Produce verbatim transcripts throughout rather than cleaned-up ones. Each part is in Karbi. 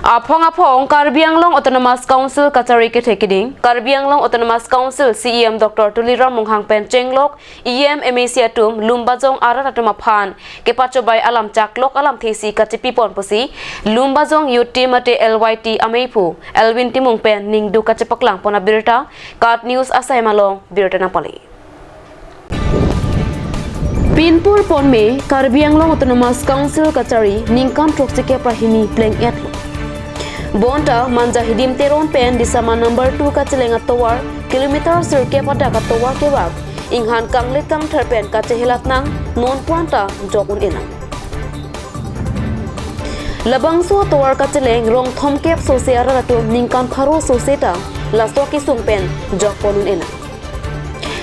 Aphong aphong Karbi Anglong Autonomous Council kachari kethe keding, Karbi Anglong Autonomous Council C E M Doctor Tuliram Ronghang pen chenglok E M M A C atum Lumbajong arat atum aphan kepachobei alam chaklok alamthe si kachepipon pusi Lumbajong Youth Team mate L Y T ameiphu Elwin Timung pen ningduk kachepaklang pon abirta KAT News asai malong birta nangpale. Pinpur ponme Karbi Anglong Autonomous Council kachari ningkan throksi kep ra hini pleng-et lo. Bonta Manja Hidim Teron pen Disama number two kacheleng atovar kilometer sirkep adak atovar kevak inghan kanglit kangthar pen kachehelat nang non puan ta jok un-e nang. Labangso atovar kacheleng rong thomkep sose arat atum ningkan pharo sose ta laso kesung pen jok pon un-e nang.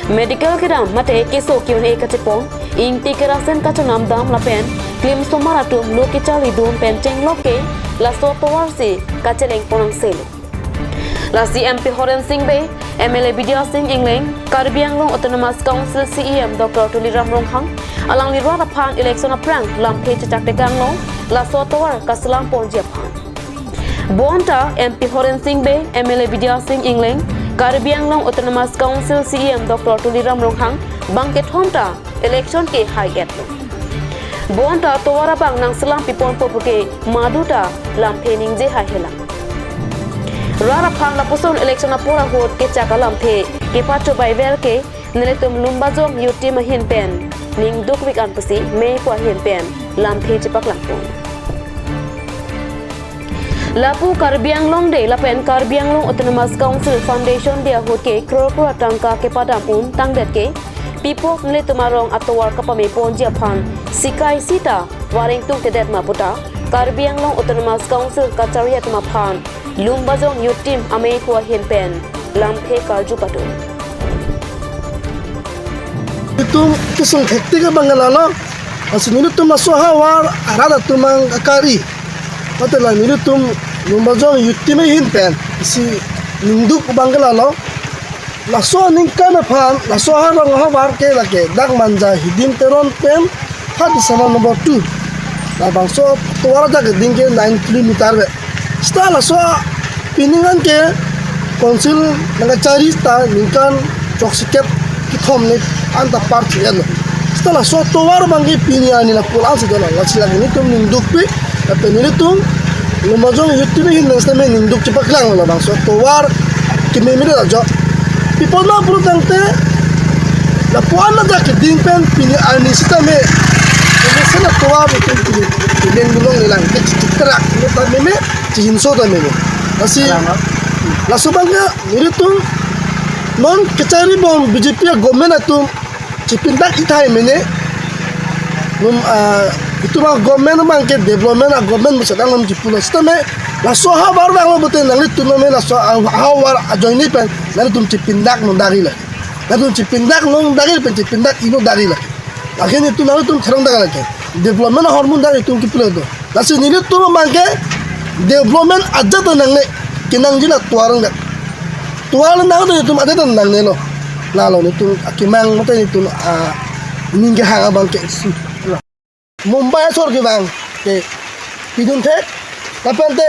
Medical kedam mate keso ke-un-e kachepon, ingti kerasen kachonam dam lapen klim somar atum lo kecharlidun pen chenglok ke laso atovar si kacheleng pon angselo. Lasi M P Horen Sing Bey, M L A Bidya Sing Engleng, Karbi Anglong Autonomous Council C E M Doctor Tuliram Ronghang, alangli rat aphan election aphrang lamthe chechak tekanglo, laso atovar kaselam ponji aphan. Bonta M P Horen Sing Bey, M L A Bidya Sing Engleng, Karbi Anglong Autonomous Council C E M Doctor Tuliram Ronghang bang kethom ta election kehai-et lo. Bonta atovar abang nangselam piponpo puke madu ta lamthe ningje haihelang. Rat aphan lapuson election apor ahut kechak alamthe kepachobei ver ke nelitum Lumbajong Youth Team ahin pen ningdukvek an pusi mei pu ahin pen lamthe chepaklang pon. Lapu Karbi Anglong Day lapen Karbi Anglong Autonomous Council Foundation Day ahut ke crore crore tangka kepadam un tangdet ke pipok nelitum arong atovar kapame ponji aphan sikai sita wareng tungtedet ma puta Karbi Anglong Autonomous Council kachari atum aphan Lumbajong Youth Team ameiphu ahin pen lamthe karju pado. Itum kesung hektik abang lalo, asin itum laso ahavar arat atum ang akari. Mate la nelitum Lumbajong Youth Team ahin pen isi ningduk abang lalo. Laso aningkan aphan, laso aharong ahavar ke lake dak Manja Hidim Teron pen ha Disama number two. Labangso atovar adak keding ke nine kilometer ve. Seta laso pining an ke council nangkachari ta ningkan throksi kep kethom ni anta par thik-et lo. Seta laso atovar abang ke pini arni lapu-an si dolo, lasi lake nelitum ningdukpik, lapen nelitum Lumbajong Youth Team ahin nang seta me ningduk chepaklang lo labangso atovar kememe lo jo. Pi apot ma pulo tangte lapu-an adak keding pen pini arni seta me, kemesen atovar itum pini keding dulong lelang ke chitrak lo ta meme chihinso ta meme. Lasi laso abang ke nelitum non kachari bom B J P a-government atum chipindak ithai mene. Num, ah, itum a-government abang ke development a-government mo sedang num chipulo. Seta me laso ahavar vanglo pute nanglitum me laso ahavar ajoine pen nanglitum chipindak non dagi la. Nanglitum chipindak non dagi pen chipindak ino dagi la. Akhirnya itum nanglitum therong dagi la ke. Development ahormu dagi itum kipulo do. Lasi nelitum abang ke development ajat nangne, kenangji la tovar nang. Tovar nang do itum ajat nangnelo. Lalo nelitum akemang mate nelitum aning kehang abang ke isi. Mumbai asor kevang ke pidun thek. Lapen te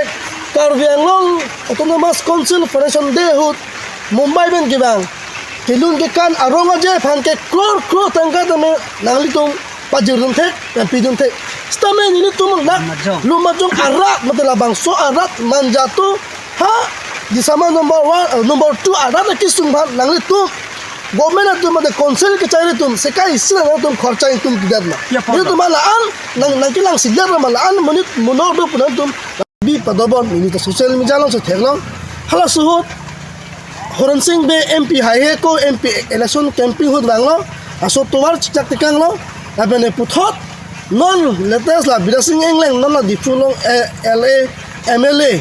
Karbi Anglong Autonomous Council Foundation Day ahut Mumbai pen kevang kelun kekan arong aje aphan ke crore crore tangka tame nanglitum pajirdun thek, pen pidun thek. Seta me nelitum dak Lumbajong. Lumbajong arat, mate labangso arat Manja to ha Disama number one, eh, number two arat akesung aphan nanglitum government atum mate council kachari atum sikai isi nanglitum khorcha itum pidet ma. Ya, Pak. Nelitum ma la-an nang, nangkelang siler ma la-an monit monor do pu nangtum bi padobon, nelitum social media along si theklong. Halaso ahut Horen Sing Bey M P haihe ko M P election campaign ahut vanglo, laso tovar chechak tekanglo, lapen puthot non latest la Bidya Sing Engleng non la Diphu along, eh, L A, M L A,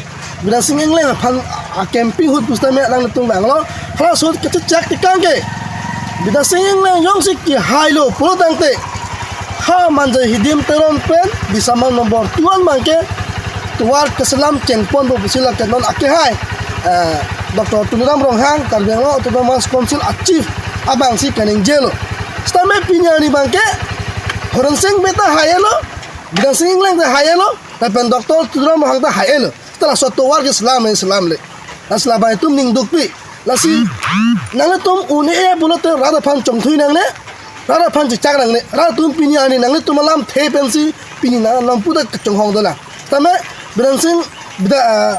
Bidya Sing Engleng aphan a-campaign ahut pusitame alangtum vanglo, halaso ahut kachechak tekang ke Bidya Sing Engleng jongsi kehailo pulo tangte ha Manja Hidim Teron pen Disama number two an abang ke tovar keselam chengponpo pusi lake non akehai, eh, Doctor Tuliram Ronghang, Karbi Anglong Autonomous Council a-chief abang si kaningje lo. Seta me pini arni abang ke Horen Sing Bey ta hailo, Bidya Sing Engleng ta hailo, lapen Doctor Tuliram Ronghang ta hailo. Tala so tovar ke selam eh selam le. Lasi labang atum ning dukpi. Lasi nanglitum un-e pulote rat aphan chongthui nangne. Rat aphan chechak nangne. Rat atum pini arni nanglitum alamthe pensi pini nang lampu ta kachonghong dolang. Tame Biren Singh bida, ah,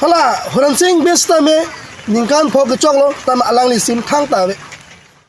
hala Horen Singh Bey tame ningkan pho kechoklo, tame alangli sim thangta ave.